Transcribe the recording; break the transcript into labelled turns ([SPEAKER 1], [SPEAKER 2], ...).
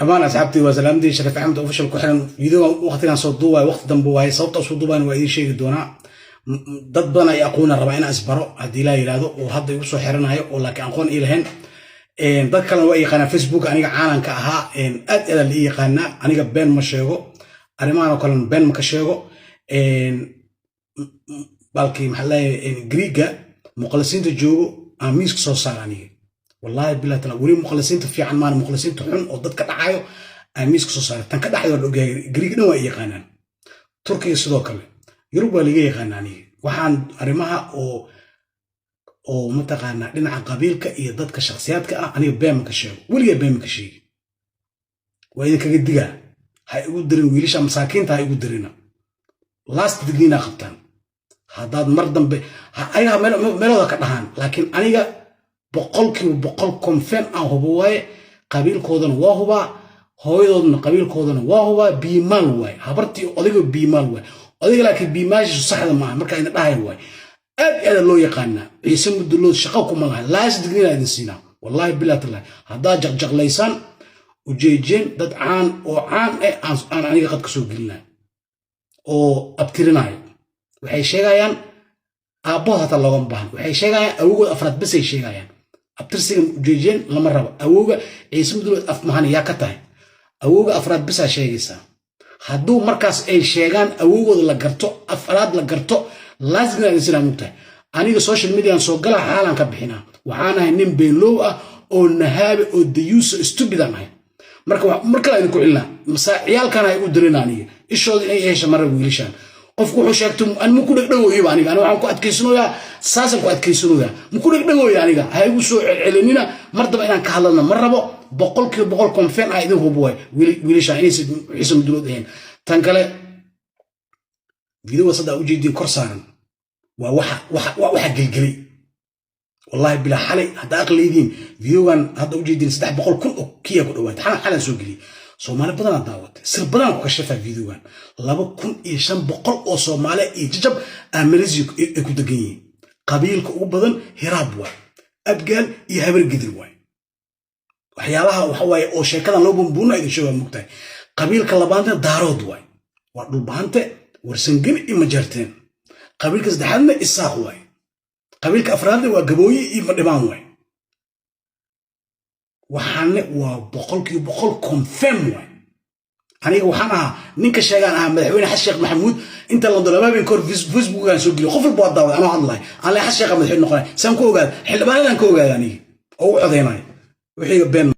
[SPEAKER 1] Dhammaan asxaabtii waa salaamdii. Shariif Axmed Official ku xiran. Video waqtigan soo duubayo waqti dambe waaye. Sababta soo duubayan waa idiin sheegi doonaa. Dad badan ay aqoona rabaa inaan isbaro haddii laa yidhaahdo, oo hadda igu soo xiranayo oo laakiin aqoon ii lahayn. Dad kalena waa yaqaanaa. Facebook aniga caalanka ahaa, aad aad la ii yaqaanaa. Aniga been ma sheego, arrimahan oo kalena been ma ka sheego. Balkii maxaa leeyahay, Griiga muqallisiinta joogo aan miiska soo saara aniga, wallaahi billahi taala, weli muqallisiinta fiican maana, muqallisiinta xun oo dadka dhacayo aan miiska soo saara. Tan ka dhacday waa la ogyahay. Griiga dhan waa i yaqaanaan, Turkiga sidoo kale, Yurub waa laga yaqaanaa. Aniga waxaan arrimaha oo mataqaanaa dhinaca qabiilka iyo dadka shakhsiyaadka ah, aniga been ma ka sheego, weligaa been ma ka sheegi. Waa idinkaga digaa, ha igu dirin wiilasha masaakiinta, ha igu dirina. Last digniina qabtaan haddaad mar dambe ayaga meelooda ka dhahaan. Laakiin aniga 100% confirm aan hubo waaye, qabiilkoodana waa hubaa, hooyadoodna qabiilkoodana waa hubaa. Biimaal waaye habartii, odayga biimaal waaye odayga, laakiin biimaashiisu saxda maaha. Markaa idin dhahaya waaye, aad aada loo yaqaanaa. Ciise Mudulood shaqo kuma laha. Last digniina idin siinaa, wallaahi billahi tallahi, haddaad jaqjaqlaysaan ujeejeen dad caan oo caan eh aan aniga qad ka soo gelinayo oo abtirinayo. Waxay sheegayaan aabbahood hataa loogama baahan. Waxay sheegayaan awowgood afraad besay sheegayaan. Abtirsiga ujeejeen lama rabo. Awowga Ciise Mudulood af mahan yaa ka tahay? Awowga afraad besaa sheegaysaa. Hadduu markaas ay sheegaan awowgooda la garto, afraad la garto, laazimna idin sinaa mugtahay. Aniga social median soo gala, xaalaan ka bixinaa. Waxaan ahay nin beenlow ah oo nahaabe oo dayuusa stupid aan ahay. Marka mar kale idinku celinaa, mase ciyaalkan ha igu dirin. Aniga ishooda inay hesha mara. Wiilashaan qofku wuxuu sheegto an ma ku dhegdhegooyoba. Aniga ani waxaan ku adkaysanoyaa, saasaan ku adkaysanoyaa, ma ku dhegdhegooyo. Aniga ha igu soo celcelinina mar daba inaan ka hadlana ma rabo. 100% confirm ah idin hubo waay wiilashaan inaysan Ciise Mudulood ahayn. Tan kale, videoga saddaa ujeediin kor saaran waa waxa gelgelay. Wallahi bilaa xalay hadda aqleydiin videogan hadda ujeediin 300,000 oo kiya ku dhawaatay. Xalan xalan soo geliyey, Soomaali badanaa daawatay, sir badanaa ku kashafaa videogan. 2500 oo Soomaali iyo jajab aa Malaysia ay ku degan yihiin. Qabiilka ugu badan Hiraab waay, Abgaal iyo Habargidir waay. Waxyaalaha waxa waaye oo sheekadan loo bumbuuna idin sheegaa mugtahay. Qabiilka labaadna Daarood waay, waa Dhulbaante, Warsangeli iyo Majeerteen. Qabiilka saddexaadna Isaaq waay. Qabiilka afraadna waa Gabooye iyo Madhibaan waay. Waxaane waa 100% confirm waay. Aniga waxaan ahaa ninka sheegaan ahaa madaxweyne Xasan Sheekh Maxamuud. Inta London habeen kahor Facebookaan soo geliyo, qof walba waa daawaday anoo hadlahay aan leh Xasan Sheekha madaxweyne noqonay. Saan ku ogaada? Xildhibaanadan ka ogaada aniga oo u codeynayo wixiiga been.